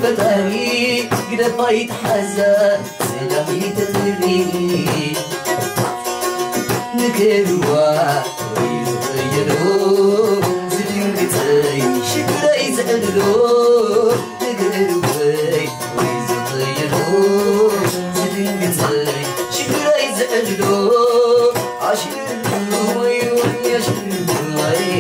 ፈጣሪ ግደፋ ይትሓዛ ሰላም ይተትሪ ንገርዋ ወይ ዝኸየዶ ዝድንግጸይ ሽግረይ ዝዕልሎ ንገርወይ ወይ ዝኸየዶ ዝድንግጸይ ሽግረይ ዝዕልሎ ኣሽርወይ ወይ ኣሽርወይ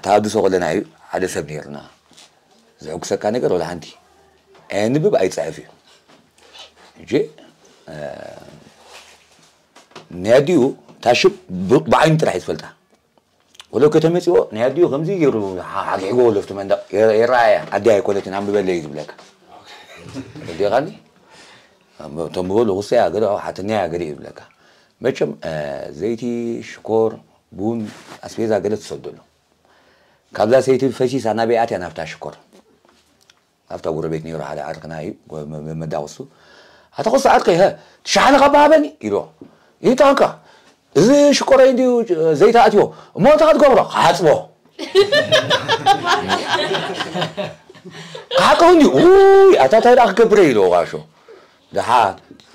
ተሃድሶ ከለና እዩ ሓደ ሰብ ነይርና። ዝሕጉሰካ ነገር ወላ ሓንቲ። ኣየንብብ ኣይፅሕፍ እዩ። ሕጂ ናይ ኣዲኡ ታሽብ ብዓይኑ ጥራሕ እዩ ዝፈልጣ። ወሎ ከተመፅዎ ናይ ኣዲኡ ከምዚ ገይሩ ሓጊሕጎ ለፍቲ መንደቕ የረኣያ ኣዲ ኣይኮነትን ኣንብበለ እዩ ዝብለካ። ዲኻኒ ተንብበሉ ክሰያ ገለ ሓትነያ ገለ እዩ ዝብለካ። መቸም ዘይቲ ሽኮር ቡን ኣስቤዛ ገለ ትሰደሉ። ካብዛ ሰይቲ ፈሲሳ ናበይ ኣትያ ናብታ ሽኮር ኣብታ ጎረቤት ነይሩ ሓደ ዓርክና እዩ መዳቕሱ ኣታ ኸሱ ዓርከይ ሀ ትሽሓነ ካብ ሃበኒ ኢልዎ። ይታንካ እዚ ሽኮረይ እንዲዩ ዘይተኣትዎ እሞ እንታይ ክትገብሮ ክሓፅቦ ክሓቅፍ እንዲ ውይ ኣታ እንታይ ደኣ ክገብረ ኢልዎ ጋሾ። ደሓ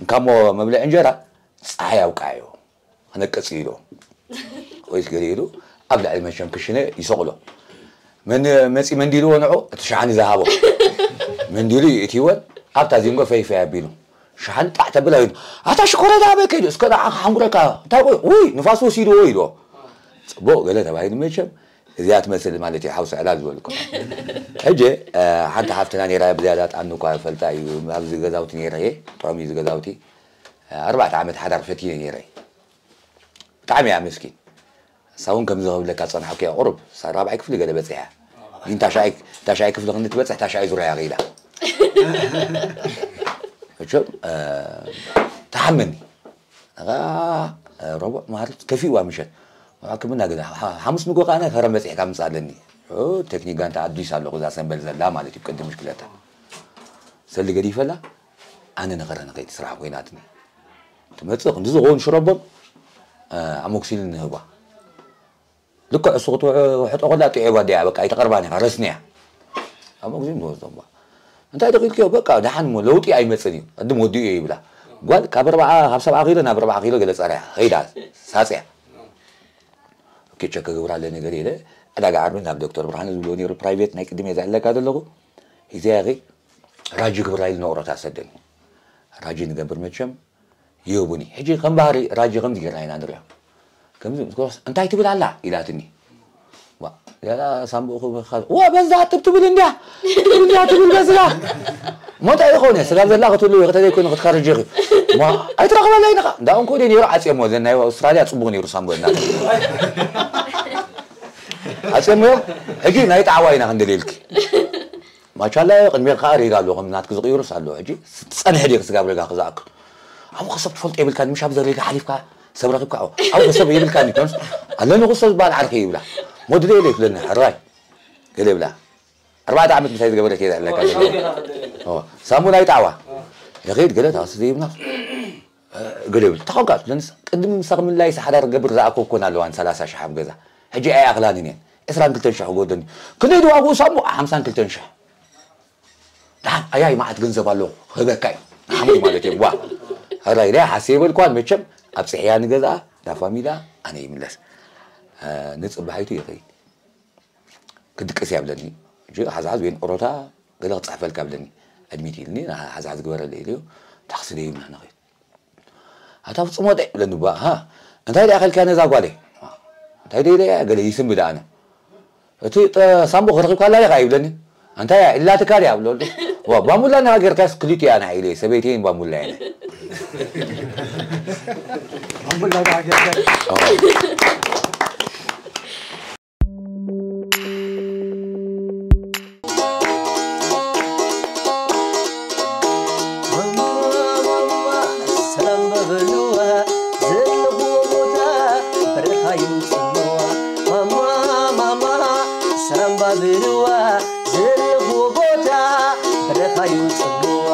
እንካሞ መብልዒ እንጀራ ፀሓይ ኣውቃዮ ክነቅፅ ኢሉ ወይስ ገለ ኢሉ ኣብ ልዕሊ መቸም ክሽነ ይሰቕሎ። መን መፂ መንዲልዎ ንዑ እቲ ሸሓኒ ዝሃቦ መንዲሉ ይእትይወን ኣብታ ዚንጎ ፈይፈይ ኣቢሉ ሸሓኒ ጣዕ ተብል ኣይሉ ኣታ ሽኮረ ዝሃበ ከይዱ እስከ ንዓ ክሓንጉረካ እንታይ ቆይ ውይ ንፋስ ወሲድዎ ኢልዎ። ፅቡቕ ገለ ተባሂሉ መቸም እዚኣ ትመስል ማለት እዩ ሓውሲ ዕላል ዝበልኩ። ሕጂ ሓንቲ ሓፍትና ነይራ ብዝያዳ ጣዕሚ እኳ ፈልጣ እዩ ኣብዚ ገዛውቲ ነይረ እየ ጥዑም እዩ ዝገዛውቲ ኣርባዕተ ዓመት ሓዳር ፈትየ ነይረ። ብጣዕሚ እያ ምስኪን። እሳ እውን ከምዚ ክብለካ ዝጸናሕኩ እያ ቁሩብ እሳ ራብዓይ ክፍሊ ገለ በጺሓ ግን ታሽዓይ ታሽዓይ ክፍሊ ክንዲ ትበጽሕ ታሽዓይ ዙርያ እያ ከይዳ። መቸም ትሓመኒ። ረቡዕ ማርት ከፊእዋ ምሸት ሕክምና ገለ ሓሙስ ንጎ ከዓነ ከረን በጺሕካ ምጻእ ኣለኒ። ቴክኒክ ጋንታ ኣዲስ ኣለኹ እዛ ሰንበል ዘላ ማለት እዩ ቅድም ምሽክለታ ሰሊ ገዲፈላ ኣነ ንኸረ ንኸይድ ስራሕ ኮይናትኒ። ትመጽእ ክንዲ ዝኸውን ሽረቦን ኣሞክሲልን ንህባ ልክዕ እሱ ክትውሕጦ ከላ ጥዒባ ድያ በቃ ኣይተቐርባን ኢኻ ረስንያ። ኣሞክሲልን ንወስዶም እንታይ ደኺልክዮ በቃ ደሓን እሞ ለውጢ ኣይመጽን እዩ ቅድም ወዲኡ እየ ይብላ። ጓል ካብ ኣርባዓ ካብ ሰብዓ ኪሎ ናብ ኣርባዓ ኪሎ ገለ ጸርያ ኸይዳ ሳጽያ። ኦኬ ቸክ ክገብራ ኣለኒ ገለ ኢለ ዕዳጋ ዓርቢ ናብ ዶክተር ብርሃነ ዝብልዎ ነይሩ ፕራይቬት ናይ ቅድም እየ ዘዕለካ ዘለኹ። ሂዘያ ኸይ ራጂ ግብራ ኢሉ ነቑረታ ሰደኒ። ራጂ ንገብር መቸም ይህቡኒ። ሕጂ ከም ባህሪ ራጂ ከምዚ ጌርና ኢና ንሪኦ። ከምዚ ምስ ጎረስ እንታይ ትብል ኣላ ኢላትኒ። ዋ፣ ያላ ሳምቡእኹ ምኻድ ዋ በዛ ጥብ ትብል እንድያ ትብል እንድያ ትብል በዝላ። እሞ እንታይ ይኸውን እየ ስጋብ ዘላ ክትህልው እየ ከተዘይኮይኑ ክትከርጅ ኢኺ። ማ ኣይትረኽበለይ ንኻ እንዳ እንኮ ደይ ነይሩ ዓፅየሞ ዘን ናይ ኣውስትራልያ ፅቡቕ ነይሩ ሳምቡእ እናተ ዓፅየሞ እዮም። ሕጂ ናይ ጣዕዋ ኢና ክንደልየልኪ። ማቻላ ቅድሜ ከዓ ሪጋ ኣሎ ከም ናትክ ዝቕይሩስ ኣሎ ሕጂ ጸንሕ ዲክ ስጋብ ሪጋ ክዝኣክል ኣብኡ ከሰብ ትፈልጦ የብልካን ምሽ ኣብዚ ሪጋ ሓሊፍካ ሰብ ረኺብካ ኣብኡ ከሰብ የብልካን ይኮንስ ኣለኒ ክሶ ዝበሃል ዓርኪ ይብላ ሞድለ የለ ይብለኒ ሕራይ ገለ ይብላ ኣርባዕተ ዓመት ምሳይ ዝገበረት እየ ዝሕለካ ሳሙን ኣይጣዕዋ ይኸይድ ገለ ታስ ዘይብና ገለ ይብል ተኸብካ ለንስ ቅድሚ ምሳኽ ምላይስ ሓዳር ገብር ዝኣኮ ኮን ኣለዋን ሰላሳ ሽሕ ኣብ ገዛ ሕጂ ኣይኣኽላንን እየን ዕስራን ክልተን ሽሕ ክጎደኒ ክንደይ ድዋግኡ ሳሙ ሓምሳን ክልተን ሽሕ ደሓን ኣያይ መዓት ገንዘብ ኣሎ ክህበካ እዩ ንሓሙይ ማለት እዩ ዋ ሕራይ ናይ ሓሰ ይበልኳን መቸም ኣብፅሕያ ንገዝኣ ዳ ፋሚላ ኣነ ይምለስ ንፅባሒቱ ይኸይድ ክድቅስ እያ ብለኒ። ሕጂ ሓዝሓዝ ወይን ኦሮታ ገለ ክጽሕፈልካ ብለኒ። ኣድሚት ኢልኒ፣ ሓዝሓዝ ግበረለይ ኢለዮ። ታክሲ ደይብና ንኸይድ። ኣታ ፍጹም ወደ ይብለኒ ባ፣ ሃ፣ እንታይ ደኣ ከልካ ነዛ ጓለይ? እንታይ ደይ ደያ ገለ ይስም ብዳ ኣነ። እቲ ጠ-፣ ሳምቡኽ ረኺብካ ኣላ ዲኻ ይብለኒ። እንታይ እያ ኢላትካ ድያ ብሎ። ዋ፣ ባሙላ ነኻ ጌርካስ ክልቲኡ ኣና ኢለ፣ ሰበይተይን ባሙላ እያ። ባሙላ ነኻ ጌርካ። ኦ። ማማ፣ ማማ፣ ሰላም በበልዋ፣ ዘለኽዎ ቦታ በረኻ ይውፅዋ። ማማ፣ ማማ፣ ሰላም ባብልዋ፣ ዘለኽዎ ቦታ በረኻ ይውፅዋ።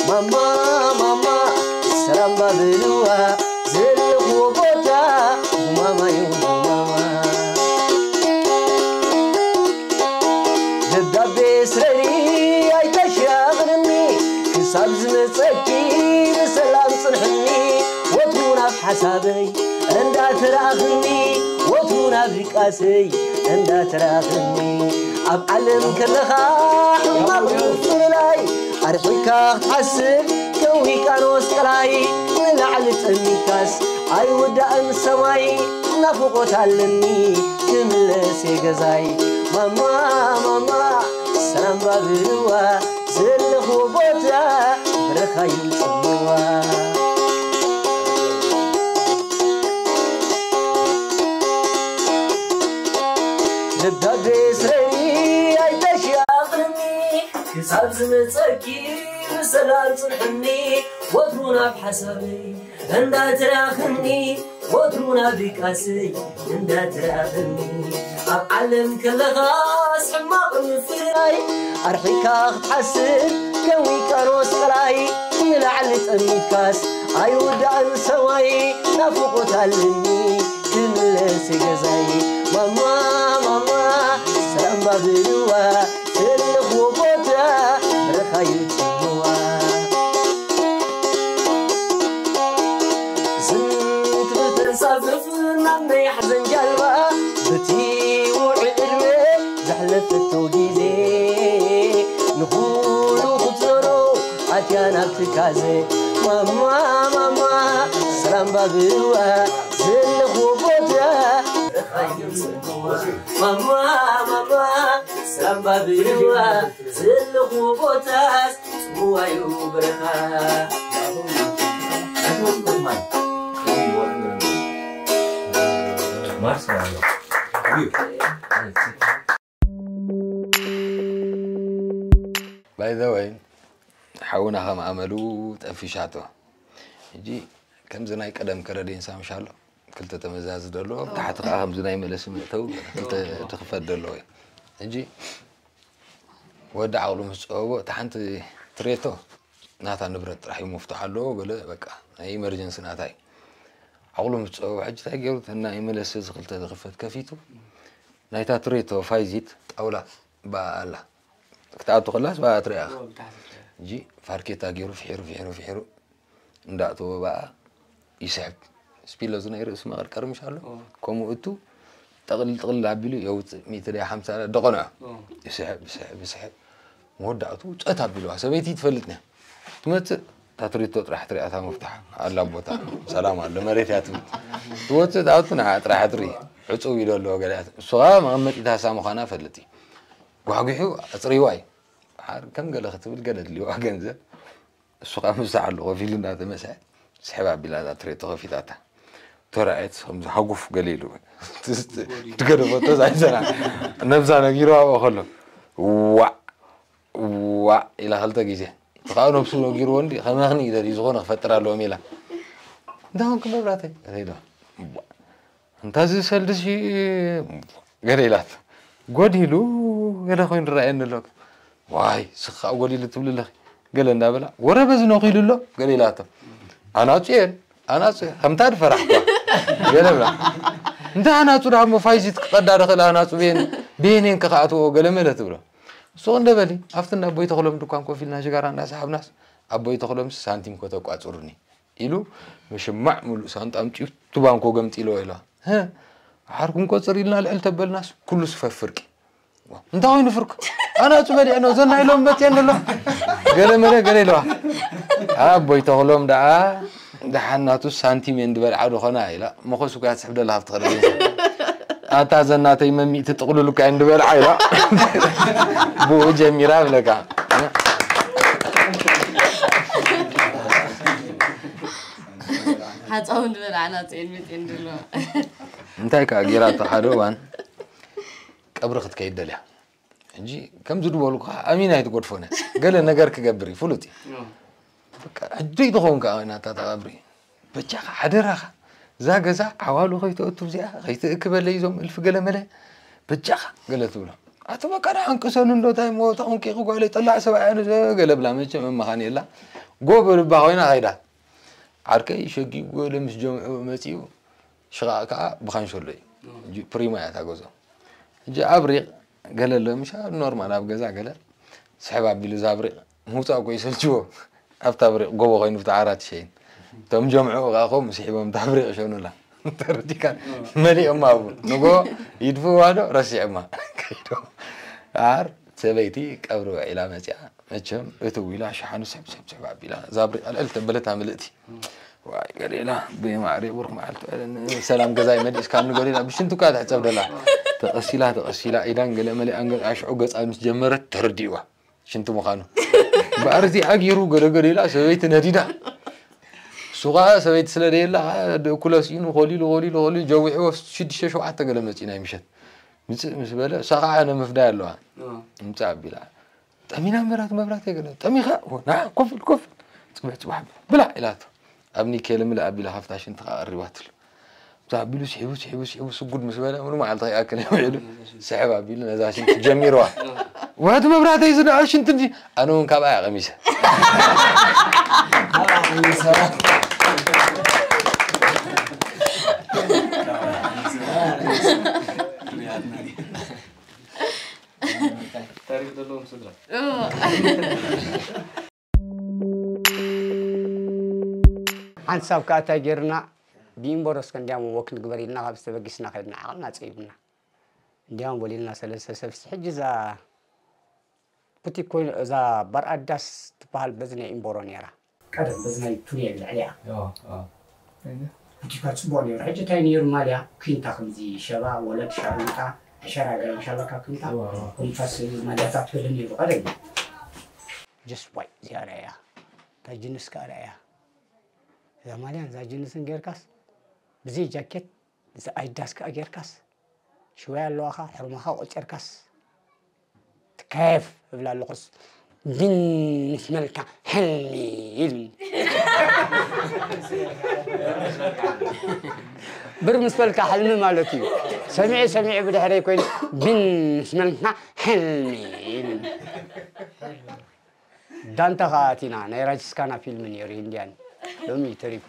ማማ፣ ማማ፣ ሰላም ባብልዋ፣ ዘለኽዎ ቦታ ጉማማ እዩ ጉማማ። ደብዳቤ ስረሪ ኣይተሻቕርኒ፣ ክሳብ ዝመጸኪ ብሰላም ጽንሕኒ። ወትሩ ናብ ሓሳበይ እንዳተራእኽኒ፣ ወትሩ ናብ ድቃሰይ እንዳተራእኽኒ። ኣብ ዓለም ከለኻ ሕማቕ ምፍልላይ፣ ኣርሒቕካ ክትሓስብ ከም ውቅያኖስ ቀላይ። ንላዕሊ ጠሚትካስ ኣይውዳእን ሰማይ፣ ናፍቖት ኣለኒ ክምለስ እየ ገዛይ። ማማ፣ ማማ፣ ሰላም ባብልዋ፣ ዘለኽዎ ቦታ በረኻ እዩ ጽምዋ። ደብዳቤ ስረኒ ኣይተሻቕርኒ፣ ክሳብ ዝመጸኪ ብሰላም ጽንሕኒ። ወትሩ ናብ ሓሳበይ እንዳትራኽኒ፣ ወትሩ ናብ ድቃሰይ እንዳትራኽኒ። ኣብ ዓለም ከለኻስ ሕማቕ ምፍርራይ፣ ኣርሒቕካ ክትሓስብ ከም ውቅያኖስ ቀላይ። ንላዕሊ ጠሚትካስ ኣይውዳእን ሰማይ፣ ናፍቖት ኣለኒ ክምለስ ገዛይ። ማማ፣ ማማ፣ ሰላም ባብልዋ፣ ዘለኽዎ ቦታ በረኻ እዩ ጽምዋ። ዝም ትብል ተንሳፍፍ ናብ ናይ ሓዘን ጃልባ፣ በቲ ውዑይ ዕድመ ዘሕለፈቶ ግዜ፣ ንኹሉ ክትዘሮ ኣትያ ናብ ትካዘ። ማማ፣ ማማ፣ ሰላም ባብዋ፣ ዘለኽዎ ቦታ በረኻ እዩ ጽምዋ። ማማ፣ ማማ፣ ሰላም ባብዋ፣ ዘለኽዎ ቦታስ ጽምዋ እዩ በረኻ። ማርስ ማለት ነው። By the way፣ ሓውና ከም ኣመሉ ጠፊሻቶ። ሕጂ ከምዚ ናይ ቀደም ከረዴን ሳምሻሎ ክልተ ተመዛዚ ደሎ፣ ታሕቲ ከዓ ከምዚ ናይ መለሲ መእተው ክልተ ትኽፈት ደሎ እዩ። ሕጂ ወዲ ዓቕሉ ምስ ጸበቦ፣ እታ ሓንቲ ትሬቶ ናታ ንብረት ጥራሕ እዩ መፍትሖ ኣለዎ፣ በለ፣ በቃ፣ ናይ ኢመርጀንሲ ናታ እዩ። ዓቕሉ ምስ ጸበቦ፣ ሕጂ እንታይ ገይሩ፣ እተን ናይ መለሲ እዚ ክልተ ዝኽፈት ከፊቱ፣ ናይታ ትሬቶ ፋይዚት ጣውላ ብኣ ኣላ። ክትኣቱ ከላስ ብኣ ትሪኣ ኢኻ። እዎ፣ ብታሕቲ ትሪኣ። ሕጂ ፋርኬታ ገይሩ፣ ፍሒሩ፣ ፍሒሩ፣ ፍሒሩ፣ እንዳእተወ ብኣ ይስሕብ። ስፒሎ እዚ ናይ ርእሲ መቐርቀሪ ምሽ ኣሎ? ኦ። ከምኡ እቱ ጠቕልል ጠቕልል ኣቢሉ የውፅእ፣ ሚእቲ ድያ ሓምሳ ደቆንዖ። ኦ። ይስሕብ፣ ይስሕብ፣ ይስሕብ። መወዳእቱ ጸት ኣቢልዋ። ሰበይቲ ትፈልጥ እያ። ትመጽእ፣ እታ ትሪቶ ጥራሕ ትሪኣ፣ እታ መፍትሓ ኣላ ቦታ። ሰላም ኣሎ፣ መሬት እያ ትብል። ትወጽእ፣ እታ እቱ ንዓ ጥራሕ ትርኢ። ዕጹው ኢሉ ኣለዎ ገለ። እሱ ኸኣ መቐመጢታሳ ምዃና ፈልጥ እዩ። ጓሕጒሑ ኣጽሪዋ እዩ። ሓር ከም ገለ ክትብል ገለ ድልዋ ገንዘብ። እሱ ኸኣ ምሳሕ ኣሎ ኮፍ ኢሉ እናተመሰሐ፣ ስሕብ ኣቢላ እዛ ትሬቶ ከፊታታ። ተራእየት፣ ከምዚ ሃጉፍ ገለ ኢሉ። ትገደፈቶ ዛይሰና። ነብዛ ነጊሩ ኣብኡ ከሎ። ዋዕ፣ ዋዕ ኢላ ክልተ ግዜ። እቲ ኸኣ ነብሱ ነጊርዎ እንዲ፣ ከመኽኒ ይደሊ፣ ዝኾነ ክፈጥር ኣለዎም ኢላ። እንታይ ኾንክ መብራተይ? ገለ ኢላ። እንታ እዚ ሰልድሲ ገለ ኢላት። ጎዲሉ ገለ ኮይኑ ይረኣየኒ ኣሎ። ዋይ፣ ስኻ ጎዲሉ ትብሊ ኣለኺ። ገለ እንዳበላ፣ ወረ በዚ ነኺሉ ኣሎ፣ ገለ ኢላቶ። ኣናጹ እየን፣ ኣናጹ እየን። ከምታ ድፈራሕኳ። ገለ ብላ። እንታ ኣናጹ ደኣ እሞ ፋይዚት ክቐዳ ደኽእል ኣናጹ ብየን፣ ብየን እየን ከኽኣትዎ ገለ መለ ትብሎ። ሱቕ እንደ በሊ፣ ኣብቲ እንዳ ኣቦይ ተኽሎም ድኳን ኮፍ ኢልና ሽጋራ እንዳሰሓብናስ፣ ኣቦይ ተኽሎምስ ሳንቲም ከተቋጽሩኒ። ኢሉ፣ ምሽማዕ ምሉእ ሳንጣ ኣምጺኡ፣ እቲ ባንኮ ገምጢልዎ ኢላ። ህእ! ሓር ክንቆጽር ኢልና ልዕል ተበልናስ ኩሉ ስፈ ፍርቂ። እንታይ ኮይኑ ፍርቂ? ኣናጹ በሊዕኖ፣ ዘና ኢሎም መጽየን ኣሎ። ገለ መለ ገለ ኢለዋ። ኣቦይ ተኽሎም ደኣ ደሓን ናቱ ሳንቲም እየን ዝበልዓ ዶ ኾና ኢላ። መኾስ እኮ እያ ትስሕብ ደላ ሃብቲ ኸለል። ኣታ ዘናተይ መሚእቲ ጥቕሉል እኮ እየን ዝበልዓ ኢላ። ብኡ ጀሚራ ብለካ። ሓፃውን ዝበልዓ ናፅኤን መፅኤን ዘለዎ። እንታይ ከዓ ጌራቶ ሓደ እዋን ቀብሪ ክትከይድ ደልያ። ሕጂ ከምዚ ዝበሉ ከዓ ኣሚን ኣይትጎድፎነ። ገለ ነገር ክገብር እዩ፣ ፍሉጥ እዩ። በቃ ሕጂ ትኸውን ከዓ ናታ ተቐብሪ። በጃኻ ሓደራኻ እዛ ገዛ ዓዋሉ ከይተእቱ እዚኣ ከይትእክበለይ እዞም እልፊ ገለ መለ በጃኻ ገለ ትብሎ። ኣቲ በቃ ደሓን ቅሰኑ እንዶ እንታይ እሞ ተቐንቂቑ ጓለይ ጠላዕ ሰብኣይ ኣነ ገለ ብላ መቸም እመኻን የላ። ጎ በልባ ኮይና ከይዳ። ዓርከይ ሸጊጉ ገለ ምስ ጀምዑ መፂኡ ሽቓቕ ከዓ ብኻንሸሎ እዩ። ፕሪማ እያ እታ ገዝኦም። ሕጂ ኣብሪቕ ገለ ኣሎ ምሻ ኖርማል ኣብ ገዛ ገለ ስሕብ ኣቢሉ እዛ ኣብሪቕ ምውፃእ እኮ ይሰልችዎ። ኣብታ ኣብሪቕ ጎቦ ኮይኑ ብታ ዓራት ሸይን እቶም ጀምዑ ከዓ ከምኡ ስሒቦም እታ ኣብሪቕ ሸኑላ። ተረዲካ መሊኦም ኣብኡ ንጎ ይድፍዋ ዶ ረሲዕማ ከይዶ። ዓር ሰበይቲ ቀብሪ ውዒላ መፂኣ መቸም እትው ኢላ ሸሓኑ ስሕብ ስሕብ ስሕብ ኣቢላ እዛ ኣብሪቕ ኣልዕል ተበለታ ምልእቲ ዋይ ገሌላ ብማዕረ ብሩክ መዓልቲ ሰላም ገዛይ መሊስካ ንገሌላ ብሽንቲ እኳ ትሕፀብ ደላ ተቐሲላ ተቐሲላ ኢዳን ገለ መሊኣን ገለ ኣሽዑ ገፃ ምስ ጀመረት ተረዲእዋ ሽንቲ ምዃኑ በኣር እዚኣ ገይሩ ገለ ገሌላ ሰበይቲ ነዲዳ እሱ ከዓ ሰበይቲ ስለ ደየላ ኩለስ ኢኑ ኮሊሉ ኮሊሉ ኮሊሉ ጀዊዕዎ ሽዱሽተ ሸውዓተ ገለ መፂ ናይ ምሸት ምፅእ ምስ በለ እሳ ከዓ ነምፍዳይ ኣለዋ ምፅእ ኣቢላ ጠሚና ምራት መብራት የገለ ጠሚኻ ና ኮፍል ኮፍል ፅብሕ ፅባሕ ብላ ኢላቶ ኣብ ኒኬል ምልእ ኣቢላ ካብታ ሽንቲ ከዓ ቀሪባትሉ ብዛ ኣቢሉ ስሒቡ ስሒቡ ስሒቡ ስጉድ ምስ በለ ምሉ መዓልቲ ከይኣክል ውዒሉ ስሕብ ኣቢሉ ነዛ ሽንቲ ጀሚርዋ ውሕቲ መብራተይ ዝደኣ ሽንቲ እንጂ ኣነ እውን ካብኣ እያ ቀሚሰ ታሪክ ዘለዎም ስድራ ሓንሳብ ከዓ እንታይ ጌርና ብኢምቦሮስከ እንዲያም ወክ ንግበር ኢልና ካብ ዝተበጊስና ከድና ዓቕልና ፀይብና እንዲያም ወሊልና ሰለስተ ሰብሲ ሕጂ እዛ ቡቲክ ኮይኑ እዛ በርኣዳስ ትበሃል በዚ ናይ ኢምቦሮ ነይራ ቀደም በዚ ናይ ቱኔል ልዕሊያ ቡቲኳ ፅቡቅ ነይሩ ሕጂ እንታይ ነይሩ ማልያ ኪንታ ከምዚ ሸባ ወለድ ሻሩንታ ዕሸራ ገለ ሻበካ ኪንታ ኮንፈስ ማልያታት ገለ ነይሩ ቀደም ጀስት ዋይ እዚኣ ርኣያ እታ ጅንስ ከዓ ርኣያ እዛ ማልያን እዛ ጅንስን ጌርካስ ብዘይ ጃኬት እዚ ኣዲዳስ ከዓ ጌርካስ ሽወያ ኣለዋኻ ሕርማኻ ቆፂርካስ ትካየፍ እብል ኣለኹስ ግን ምስ መልካ ሕልሚ ኢሉኒ ብር ምስ በልካ ሕልሚ ማለት እዩ ሰሚዑ ሰሚዑ ብድሕረይ ኮይኑ ግን ምስ መልካ ሕልሚ ኢሉኒ ዳንታ ከዓ ኣቲና ናይ ራጅስካና ፊልም ነይሩ ሂንድያን ሎሚ እዩ ተሪፉ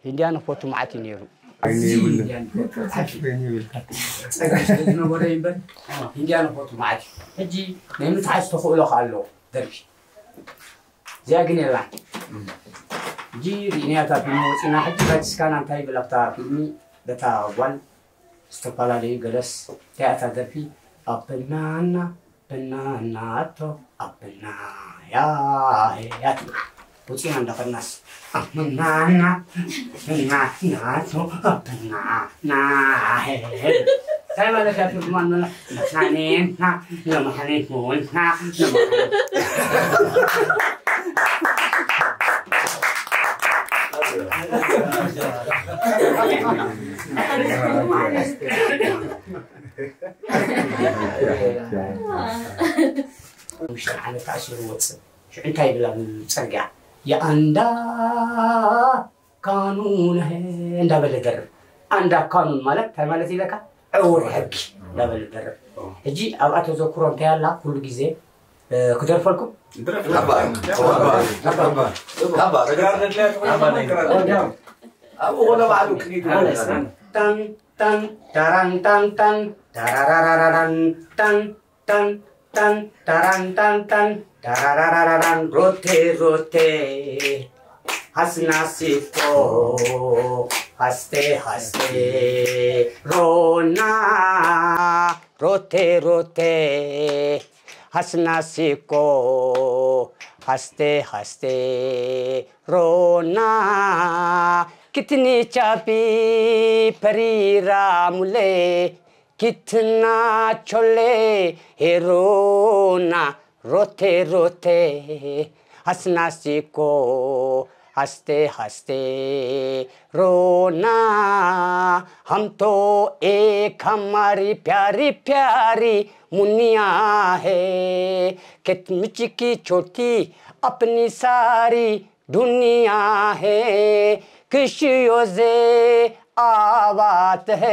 ሂንድያን ክፈቱ መዓት እዩ ነይሩ ዝነበረ ይንበር ሂንድያን ክፈቱ መዓት እዩ ሕጂ ናይ ምትሓዝ ተኽእሎ ከዓ ኣለዎ ደርፊ እዚኣ ግን የላን ሕጂ ሪኢናያ እታ ፊልም ወፂና ሕጂ ራጅስካና እንታይ ይብል ኣብታ ፊልሚ በታ ጓል ዝተፈላለዩ ገለስ እንታይ እታ ደርፊ ኣበናና በናናቶ ኣበናያ ያት ውፅና እንዳኸድናስ ኣበናና በናናቶ ኣበናና እንታይ ማለት እያ ትርጉማ ንመላ መሓኔና ለማሕኔት መወንትና ለማሕኔት ውሽጢ ዓመት ተኣሲሩ ወፅእ ሽዑ እንታይ ይብል ኣብ ፅርግያ የኣንዳ ካኑን እንዳበለ ደርብ ኣንዳ ካኑን ማለት እንታይ ማለት ኢለካ ዕውር ሕጊ እንዳበለ ደርብ ሕጂ ኣብኣ ተዘክሮ እንታይ ኣላ ኩሉ ግዜ ክደርፈልኩም ኣብኡ ኮነ ባዕሉ ቅኒቱ ታን ታን ዳራን ታን ታን ዳራራራራራን ታን ታን ታን ዳራን ታን ታን ዳራራራራን ሮቴ ሮቴ ሐስናሲኮ ሐስቴ ሐስቴ ሮና ሮቴ ሮቴ ሐስናሲኮ ሐስቴ ሐስቴ ሮና ክትኒ ቻፒ ፐሪራ ሙሌ ክትና ቾሌ ሄሮና ሮቴ ሮቴ ሐስናሲኮ ሐስቴ ሐስቴ ሮና ሐምቶ ኤ ካማሪ ፕያሪ ፕያሪ ሙኒያ ሄ ኬት ምችኪ ቾቲ አፕኒሳሪ ዱንያ ሄ ክሽዮዜ አባትሄ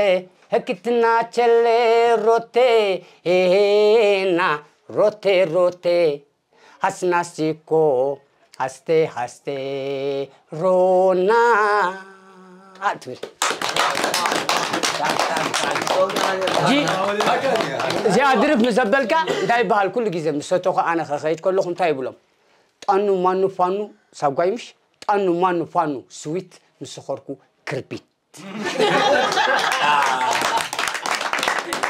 ህክትና ቸሌ ሮቴ ሄና ሮቴ ሮቴ ሐስናሲኮ ሐስቴ ሐስቴ ሮና ትብል። እዚኣ ድርፍ ምስ ዘበልካ እንታይ ይበሃል? ኩሉ ግዜ ምስ ሰተኹ ኣነ ከኸይድ ከለኹ እንታይ ይብሎም? ጣኑ ማኑ ፋኑ ሳጓይ ምሽ ጣኑ ማኑ ፋኑ ስዊት ምስ ሰኸርኩ ክርቢት።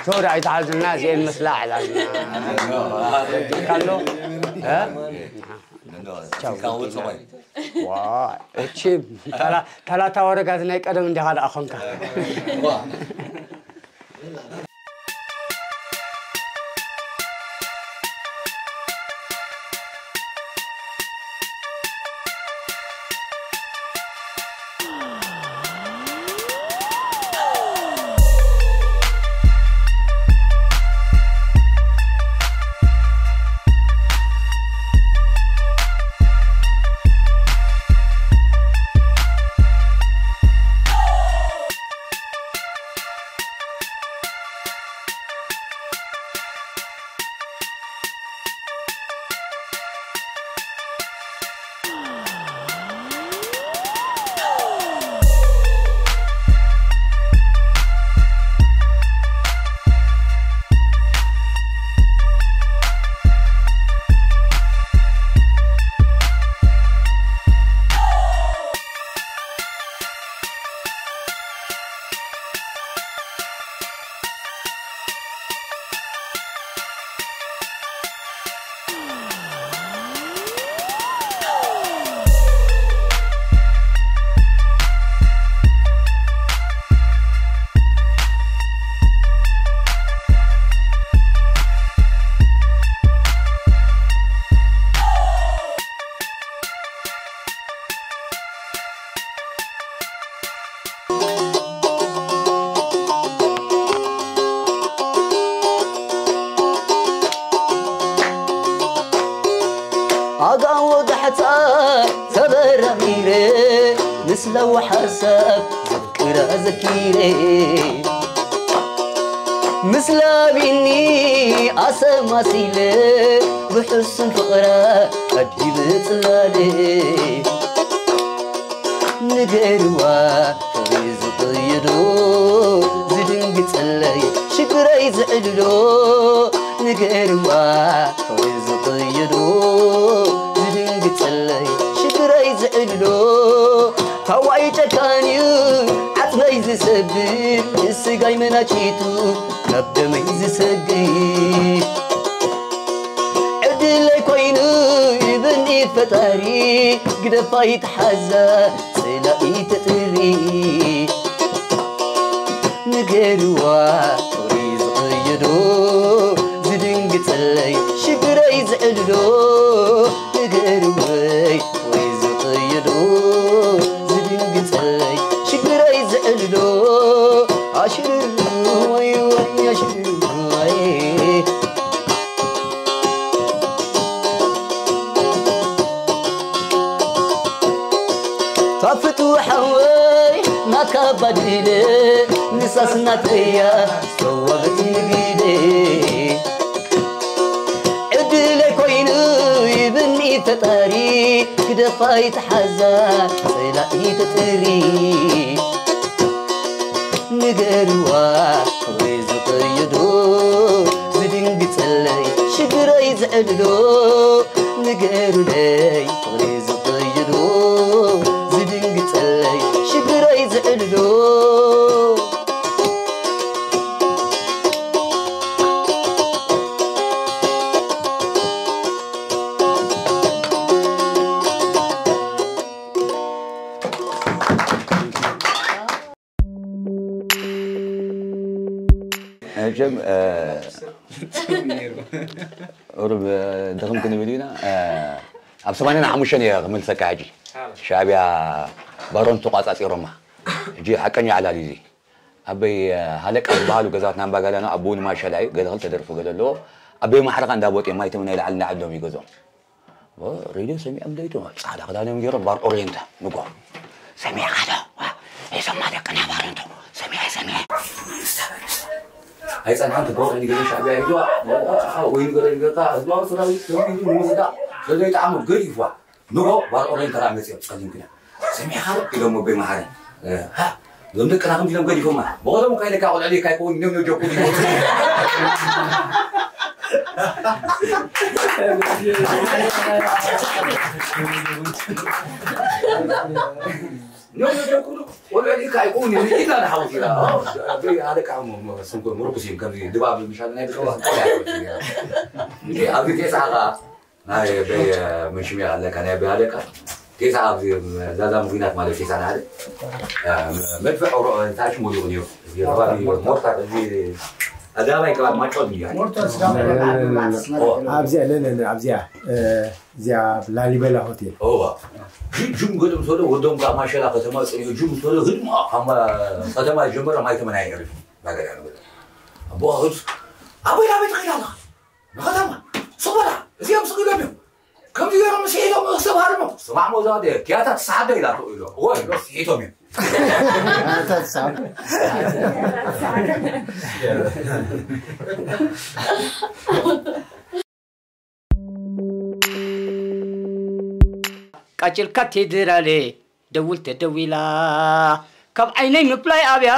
ሶሪ ኣይትሓዝና እዚኤን መስላ ዕላልና ካሎ እ? ቻው። ዋ እቺ ታላ- ታላታ ወረጋዝ ናይ ቀደም እንዲኻ ደኣ ኾንካ። ኣጋን ወጋሕታ ተበራሚረ፣ ምስ ለዋሕ ሓሳብ ዘፍቅራ ዘኪረ። ምስ ላቢኒ ኣሰማሲለ፣ ብሕሱም ፍቕራ ቀዲበ ጽላለ። ንገርዋ ፍቕሪ ዝቕይዶ፣ ዝድንግጸለይ ሽግረይ ዝዕልሎ። ንገርዋ ፍቕሪ ዝቕይዶ፣ ዝድንግጸለይ ሽግረይ ዝዕልሎ። ታዋይ ጨካን እዩ ዓጽመይ ዝሰብር፣ ንስጋይ መናጪቱ ካብ ደመይ ዝሰግር። ዕድለይ ኮይኑ ይብኒ ፈጣሪ፣ ግደፋ ይትሓዛ ጽላኢ ተጥሪ። ንገርዋ ፍቕሪ ዝቕይዶ፣ ዝድንግጸለይ ሽግረይ ዝዕልሎ። ንገርወይ ፍቕሪ ዝቕይዶ፣ ዝድንግጸለይ ሽግረይ ዝዕልሎ። ኣሽርዋይ ዋይ ኣሽርዋይ። ታፍቱ ሓወይ ናካ ባድለ፣ ንሳስ ናተያ ዝተዋበት ንግደ። ዕድለይ ኮይኑ ይብኒ ፈጣሪ፣ ክደፋ ይትሓዛ ጸላኢ ተጥሪ። ንገርዋ ፍቕሪ ዝቕይዶ፣ ዝድንግጸለይ ሽግረይ ዝዕልሎ። ንገሩለይ ፍቕሪ ዝቕይዶ፣ መቸም ቁሩብ ድኽም ክንብል ኢና። ኣብ ሰማንያን ሓሙሽተን እየ ክምልሰካ ሕጂ። ሻዕብያ ባሮን ተቋጻጺሮማ። ሕጂ ሓቀኛ ዕላል እዩ እዚ። ኣበይ ሃለቃ ዝበሃሉ ገዛት ናምባጋዳና ኣቦኡ ንማሸላ እዩ። ገለ ክልተ ደርፉ ገለ ኣለዎ። ኣበይ ማሕረኻ እንዳቦጥ እዮም። ማይቶም ናይ ላዕሊ እንዳዓሎም ይገዝኦም። ሬድዮ ሰሚዖም ደይቶ ጻዕዳ ክዳኖም ገይሮም ባር ኦሬንታ ንጎ ሰሚዕካ ዶ? ዋ፣ እዞም ደቅና ባር እንቶ ሰሚዐ ሰሚዐ። ኣይጸንሓን ትቦ ንገለ ሻዕብያ ሂዶ ወይ ንገለ ንገርካ ህዝባዊ ሰራዊት ተሚዱ ንምዝዳ ስለዘይጠዓሙ ገዲፍዋ። ንጎ ባር ኦሬንታ ራ መጽኦም ጸሊም ክዳን ሰሚዕካ ዶ ኢሎም ኣቦይ መሓሪ። እዞም ደቅና ከምዚ ኢሎም ገዲፎማ። ብቐደሙ ካይነካ ቆልዕሊ ካይኮን ኒው ኒው ጆኩ ኒው። ኒው ኒው ጆኩ ቆልዕሊ ካይኮን ኒው ኢላ ንሓውት ኢላ። ኣበይ ኣለካ ስንኮ ምርኩስ እዮም ከምዚ ድባብ ምሻል ናይ ብቀዋ። እንዴ ኣብዚ ቴሳኻ ናይ በይ ምንሽሚያ ኣለካ ናይ በይ ኣለካ ቴሳ ኣብዚ ዛዛ ምጉናት ማለት ቴሳ ናደ መድፈዕ ኦሮ ታች ሙሉ ነው ከባቢ ሞርታ እዚ ኣዳባይ ከባቢ ማጮት ነው። ኣብዚኣ ለለለ ኣብዚኣ እዚኣ ላሊበላ ሆቴል ኦዋ ጅም ገድም ሰዶ ወዶም ካብ ማሸላ ከተማ ጽዮ ጅም ሰዶ ህድማ ካብ ከተማ ጀመረ ማይ ተመናይ ይርፍ ባገዳ ነው። ኣቦ ኣሁስ ኣቦይ ላቤት ኸይዳላ ንኸተማ ሱቕ በላ እዚኦም ሱቕ ኢሎም እዮም። ከምዚ ገይሮም ስሒቶም ክሰብ ሃርሞ ስማዕ መውዛዕቲ ኪያታ ትስሓደ ኢላቶ ኢሎ እወ ኢሎ ስሒቶም እዮም። ቃጭል ካቴድራሌ ደውል ተደዊላ ካብ ዓይነይ ምፍላይ ኣብያ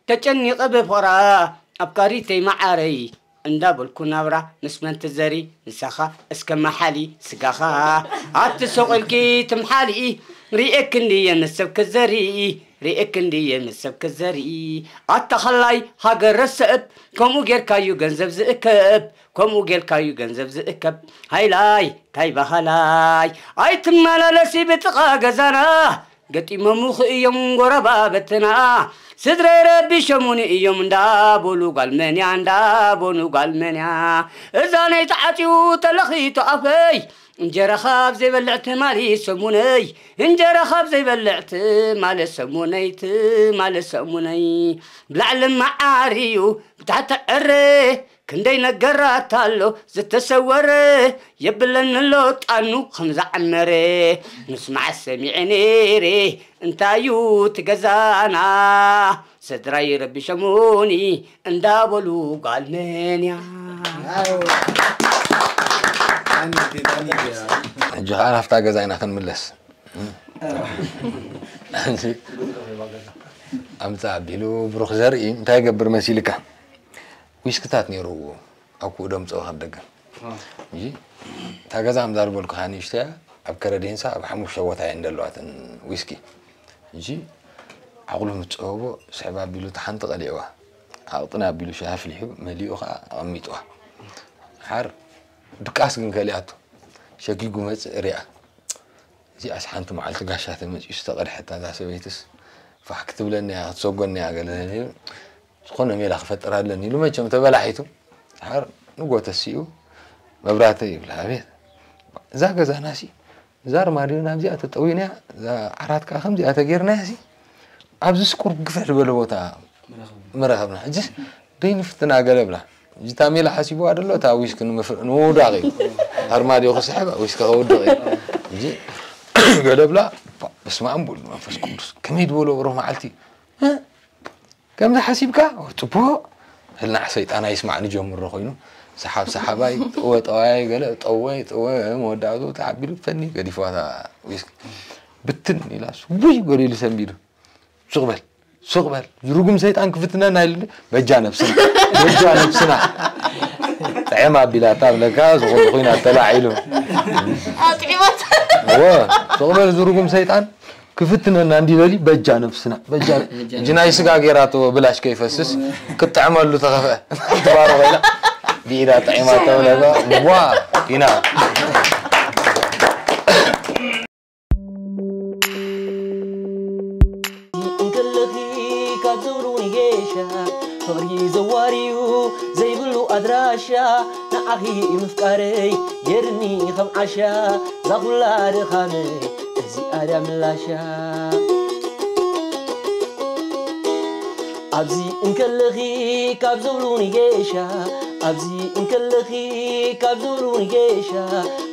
ተጨኒቐ ብፍቕራ ኣፍቃሪተይ መዓረይ እንዳበልኩ ናብራ ምስ መን ትዘሪ ንሳኻ እስከ መሓሊ ስጋኻ ኣትሰቑልኪ ትምሓሊ ሪኤክን ድየ ምስ ሰብ ክዘሪ ሪኤክን ድየ ምስ ሰብ ክዘሪ ኣታ ኸላይ ሃገረ ሰብ ከምኡ ጌርካዩ ገንዘብ ዝእከብ ከምኡ ጌርካዩ ገንዘብ ዝእከብ ሃይላይ ታይ ባህላይ ኣይትመላለሲ ብጥቓ ገዛና ገጢሞሙኺ እዮም ጎረባብትና ስድረይ ረቢሾሙኒ እዮም እንዳበሉ ጓል መንያ እንዳበሉ ጓል መንያ እዛነይ ተዓፅዩ ተለኺቱ ኣፈይ እንጀራ ካብ ዘይበልዕ ትማሊ ሰሙነይ እንጀራ ካብ ዘይበልዕ ትማሊ ሰሙነይ ትማሊ ሰሙነይ ብላዕሊ መዓር እዩ ብታሕቲ ዕረ ክንደይ ነገራት ኣሎ ዝተሰወረ የብለኒ ኣሎ ጣኑ ከም ዝዓመረ ምስማዕ ሰሚዐ ነይረ እንታዩ ትገዛና ስድራይ ረቢሸሙኒ እንዳበሉ ጓል መንያ ሕጂ ከዓ ናብታ ገዛ ኢና ክንምለስ ኣምፃ ኣቢሉ ብሩክ ዘርኢ እንታይ ይገብር መሲልካ ዊስክታት ነይሩ ኣብ ክኡ ደምፅኦ ካብ ደገ እታ ገዛ ምዛር በልኩኻ ንእሽተያ ኣብ ከረዴንሳ ኣብ ሓሙሽተ ቦታ እየን ዘለዋትን ዊስኪ እጂ ዓቕሉ ምፅወቦ ስሕብ ኣቢሉ እቲ ሓንቲ ቀሊዕዋ ዓቕጥና ኣቢሉ ሻሂ ኣፍሊሑ መሊኡ ከዓ ኣቐሚጥዋ ሓር ድቃስ ግን ከሊኣቶ ሸጊጉ መፅእ ሪኣ እዚኣስ ሓንቲ መዓልቲ ጋሻ ተመፂኡ ዝተቐድሐታ እዛ ሰበይትስ ፋሕ ክትብለኒ እያ ክትሰጎኒ እያ ገለ ዝኾነ ሜላ ክፈጥር ኣለኒ ኢሉ መቸም ተበላሒቱ ሓር ንጎ ተሲኡ መብራተይ ይብላ ኣቤት እዛ ገዛናሲ እዛ ኣርማድዮ ናብዚኣ ተጠዊናያ እዛ ዓራት ከዓ ከምዚኣ ተጌርናያሲ ኣብዚ ስቁር ግፍሕ ዝበለ ቦታ ምረኸብና ሕጂስ ደይንፍትና ገለ ብላ እጅታ ሜላ ሓሲብዋ ደሎ እታ ዊስክ ንምውዳቕ እዩ ኣርማድዮ ክስሕብ ዊስክ ከውድቕ እዩ እጂ ገለ ብላ በስመ ኣብ ወልድ መንፈስ ቅዱስ ከመይ ዝበሎ ብሩህ መዓልቲ ከምዚ ሓሲብካ ጽቡቕ ህልናዕ ሰይጣን ኣይስማዕ ንጀምሮ ኮይኑ ሰሓብ ሰሓባይ ጥወ ጠዋያይ ገለ ጠወይ ጥወ መወዳእቱ ተዓቢሉ ፈኒ ገዲፍዋታ ዊስክ ብትን ኢላ ውይ ገሊሉ ሰንቢዱ ሱቕ በል ሱቕ በል ዝርጉም ሰይጣን ክፍትነና ኢሉ በጃ ነብስና በጃ ነብስና ጥዕም ኣቢላታ ብለካ ዝኾነ ኮይና ተላዒሉ ኣጥዒሞት እወ ሱቕ በል ዝርጉም ሰይጣን ክፍትነና እንዲበሊ በጃ ነብስና በጃ እጂ ናይ ስጋ ጌራቶ ብላሽ ከይፈስስ ክጥዕመሉ ተኸፍአ ትባሮ ኮይና ብኢዳ ጥዒማ ተብለጋ ዋ ኢና እንከለኺ ካብ ዝብሉ ንጌሻ ፍቕሪ ዘዋርዩ ዘይብሉ ኣድራሻ ንዓኺ ምፍቃረይ ገርኒ ከም ዓሻ ዛኹላ ድኻመይ እዚኣ ድያ ምላሻ። ኣብዚ እንከለኺ ካብ ዝብሉ ንጌሻ ኣብዚ እንከለኺ ካብ ዝብሉ ንጌሻ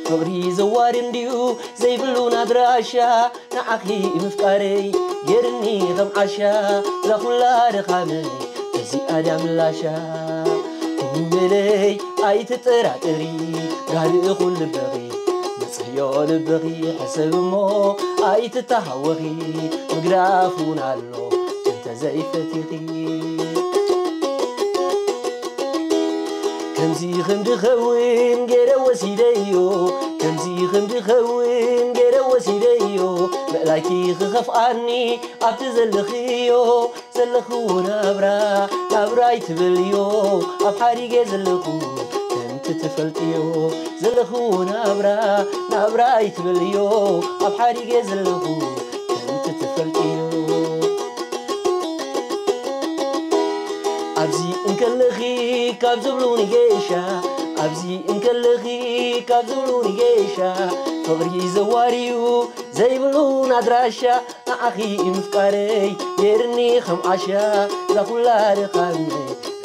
ፍቕሪ ዘዋሪ እንድዩ ዘይብሉን ኣድራሻ ንዓኺ ምፍቃረይ ገርኒ ከም ዓሻ ዛኹላ ድኻመይ እዚኣ ድያ ምላሻ። እውመለይ ኣይትጠራጠሪ ጋር እኹል ልበኺ መጽዮ ልበኺ ሕሰብ እሞ ኣይትተሃወኺ ምግዳፍ እውን ኣሎ እንተ ዘይፈቲኺ። ከምዚ ከም ድኸውን ገይረ ወሲደዮ ከምዚ ከም ድኸውን ገይረ ወሲደዮ ምእላይኪ ክኸፍኣኒ ኣብቲ ዘለኽዮ ዘለኽዎ ናብራ ናብራ ኣይትበልዮ ኣብ ሓዲገ ዘለኹ ከምቲ ትፈልጥዮ ዘለኽዎ ናብራ ናብራ ኣይትበልዮ ኣብ ሓዲገ ዘለኹ ከምቲ ትፈልጥዮ። ኣብዚ እንከለኺ ካብ ዝብሉ ንጌሻ ኣብዚ እንከለኺ ካብ ዝብሉ ንጌሻ ፍቕሪ ዘዋርዩ ዘይብሉን ኣድራሻ ንዓኺ ምፍቃረይ ገይርኒ ከም ዓሻ ዛኹላ ድኻመይ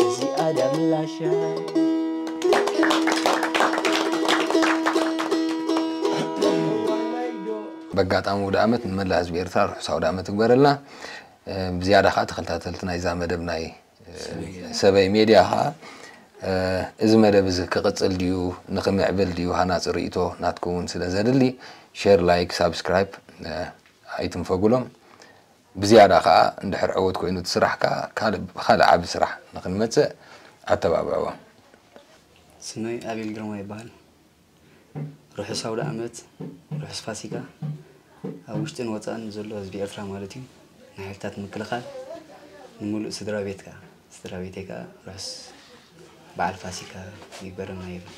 እዚኣ ድያ ምላሻ። በጋጣሚ ውደ ዓመት ንመላእ ህዝቢ ኤርትራ ርሑስ ኣውደ ዓመት ይግበረልና። ብዝያዳ ከዓ ተኸታተልቲ ናይዛ መደብ ናይ ሰበይ ሜድያ ከዓ እዚ መደብ እዚ ክቕፅል ድዩ ንኽምዕብል ድዩ ሃናፂ ርእይቶ ናትኩም እውን ስለ ዘድሊ ሸር ላይክ ሳብስክራይብ ኣይትንፈጉሎም። ብዝያዳ ከዓ እንድሕር ዕወት ኮይኑ እቲ ስራሕ ከዓ ካልእ ብካልእ ዓቢ ስራሕ ንኽንመፅእ ኣተባብዕዎም። ስመይ ኣቤል ግርማ ይበሃል። ርሑስ ኣውደ ኣመት፣ ርሑስ ፋሲካ ኣብ ውሽጥን ወፃእን ዘሎ ህዝቢ ኤርትራ ማለት እዩ። ንሓይልታት ምክልኻል፣ ንሙሉእ ስድራ ቤት ከዓ፣ ስድራ ቤተይ ከዓ ርሑስ በዓል ፋሲካ ይግበረልና ይብል።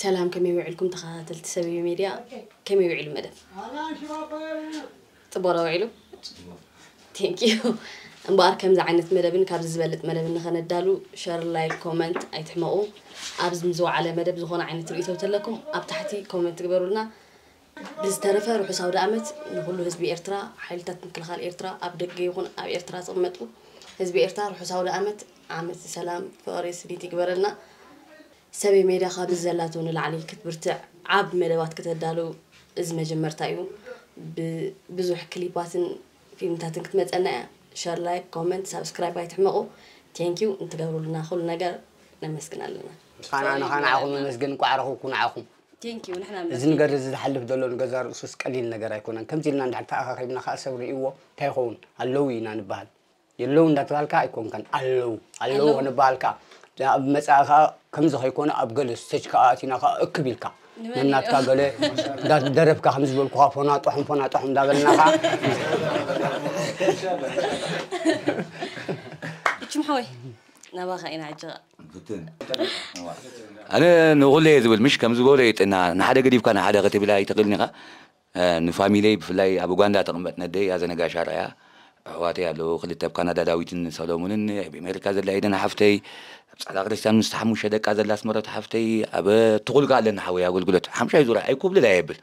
ሰላም ከመይ ውዕልኩም ተኸታተልቲ ሰብዩ ሜድያ ከመይ ውዕሉ መደብ ጽቡቕ ውዒሉ ቴንኪዩ እምበኣር ከምዚ ዓይነት መደብን ካብዚ ዝበልጥ መደብን ንኸነዳሉ ሸር ላይክ ኮመንት ኣይትሕመቑ ኣብዚ ዝወዓለ መደብ ዝኾነ ዓይነት ርእቶ ተለኩም ኣብ ታሕቲ ኮመንት ግበሩልና ብዝተረፈ ርሑስ ኣውደ ኣመት ንኹሉ ህዝቢ ኤርትራ ሓይልታት ምክልኻል ኤርትራ ኣብ ደገ ይኹን ኣብ ኤርትራ ዝቕመጡ ህዝቢ ኤርትራ ርሑስ ኣውደ ኣመት ዓመት ሰላም ፍቕሪ ስኒት ይግበረልና ሰበይ ሜድያ ካብዚ ዘላቶ ንላዕሊ ክትብርትዕ ዓቢ መደባት ከተዳሉ እዚ መጀመርታ እዩ ብዙሕ ክሊፓትን ፊልምታትን ክትመፀና እያ ሸር ላይክ ኮመንት ሳብስክራይብ ኣይትሕመቁ ቴንኪዩ እንትገብሩልና ኩሉ ነገር ነመስግን ኣለና ንኻና ንኻናዓኹም ነመስግን እንቋዕ ረኹብኩ ንዓኹም ቴንኪዩ ንሕና እዚ ነገር እዚ ዝሓልፍ ዘሎ ንገዛ ርእሱስ ቀሊል ነገር ኣይኮነን ከምዚ ኢልና እንድሕር ተኣኻኺብና ከዓ ሰብ ርእይዎ እንታይ ይኸውን ኣለዉ ኢና ንበሃል የለው እንዳተባልካ ኣይኮንካን ኣለው ኣለው ክንበሃል ከዓ ኣብ መፃኢ ከዓ ከምዚ ከይኮነ ኣብ ገለ ስቴጅ ከዓ ኣቲና ከዓ እክብ ኢልካ ነናትካ ገለ እንዳደረፍካ ከምዚ ዝበልኩካ ፎናጦሕም ፎናጦሕም እንዳበልና ከዓ እችም ሓወይ ናባኻ ኢና ሕጂ ኣነ ንኹለ እየ ዝብል ምሽ ከም ዝበሎ የጥና ንሓደ ገዲፍካ ንሓደ ክትብል ኣይትኽእልን ኢኻ ንፋሚለይ ብፍላይ ኣብ ኡጋንዳ ተቐመጥ ነደይ ኣዘነጋሻ ርኣያ ኣሕዋተይ ኣለዉ ክልተ ኣብ ካናዳ ዳዊትን ሰሎሙንን ኣብ ኣሜሪካ ዘላ ኤደን ሓፍተይ ኣብ ጻዕዳ ክርስቲያን ምስ ሓሙሽተ ደቃ ዘላ ኣስመረት ሓፍተይ ኣብ ትኹል ከኣ ኣለና ሓወይ ኣገልግሎት ሓምሻይ ዙርያ ኣይኩብልል ኣየብል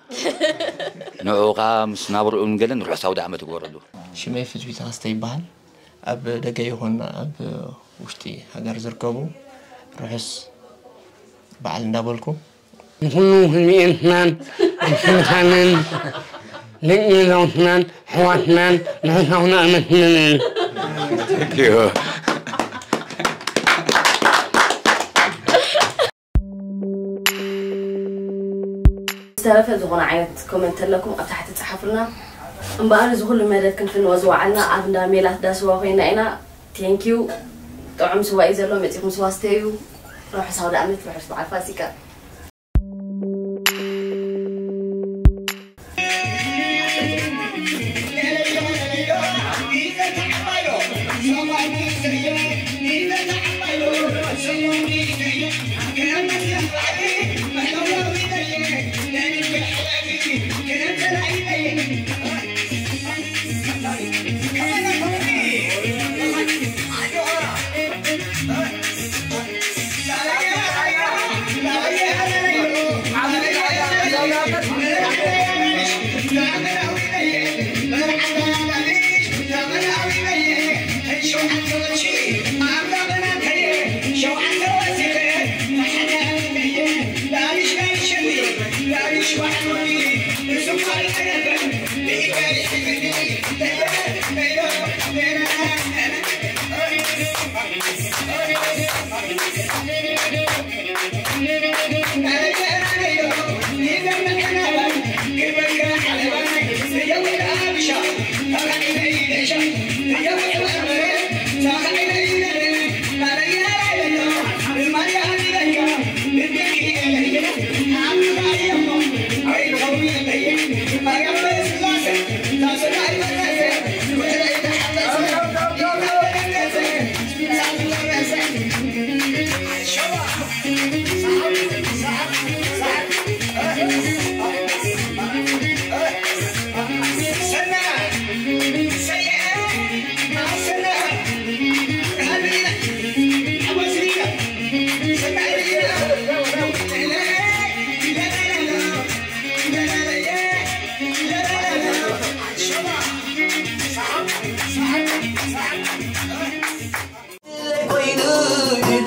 ንዑ ከኣ ምስ ናብርኡን ገለን ርሑስ ኣውደ ዓመት ይግበረሉ ሽመይ ፍትዊ ተኸስተ ይበሃል ኣብ ደገ ይኹን ኣብ ውሽጢ ሃገር ዝርከቡ ርሑስ በዓል እንዳበልኩ ንኹሉ ህዝቢ ኤርትራን ኣሕዋትናን ደቂ ገዛውትናን ኣሕዋትናን ንሕሳውና ኣመስግንን ዝተረፈ ዝኾነ ዓይነት ኮመንት ተለኩም ኣብ ታሕቲ ጸሓፉልና እምበኣር እዚ ኩሉ መደብ ክንፍንዎ ዝወዓልና ኣብ እንዳ ሜላት ዳስዋ ኮይና ኢና ቴንኪዩ ጥዑም ስዋ እዩ ዘሎ መጺኹም ስዋ ስተዩ ርሑስ ኣውደ ኣመት ርሑስ በዓል ፋሲካ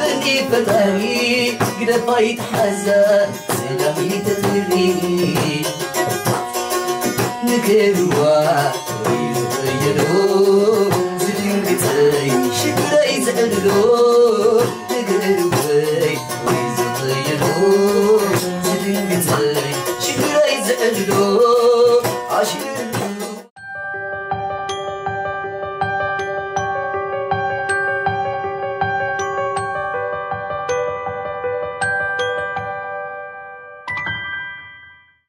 እንዲ ፈጣሪ ግደፋ ይትሓዛ ሰላም ይተትሪ ንገርዋ ወይ ዝቕየዶ ዝድንግጸይ ሽግረይ ዝዕልሎ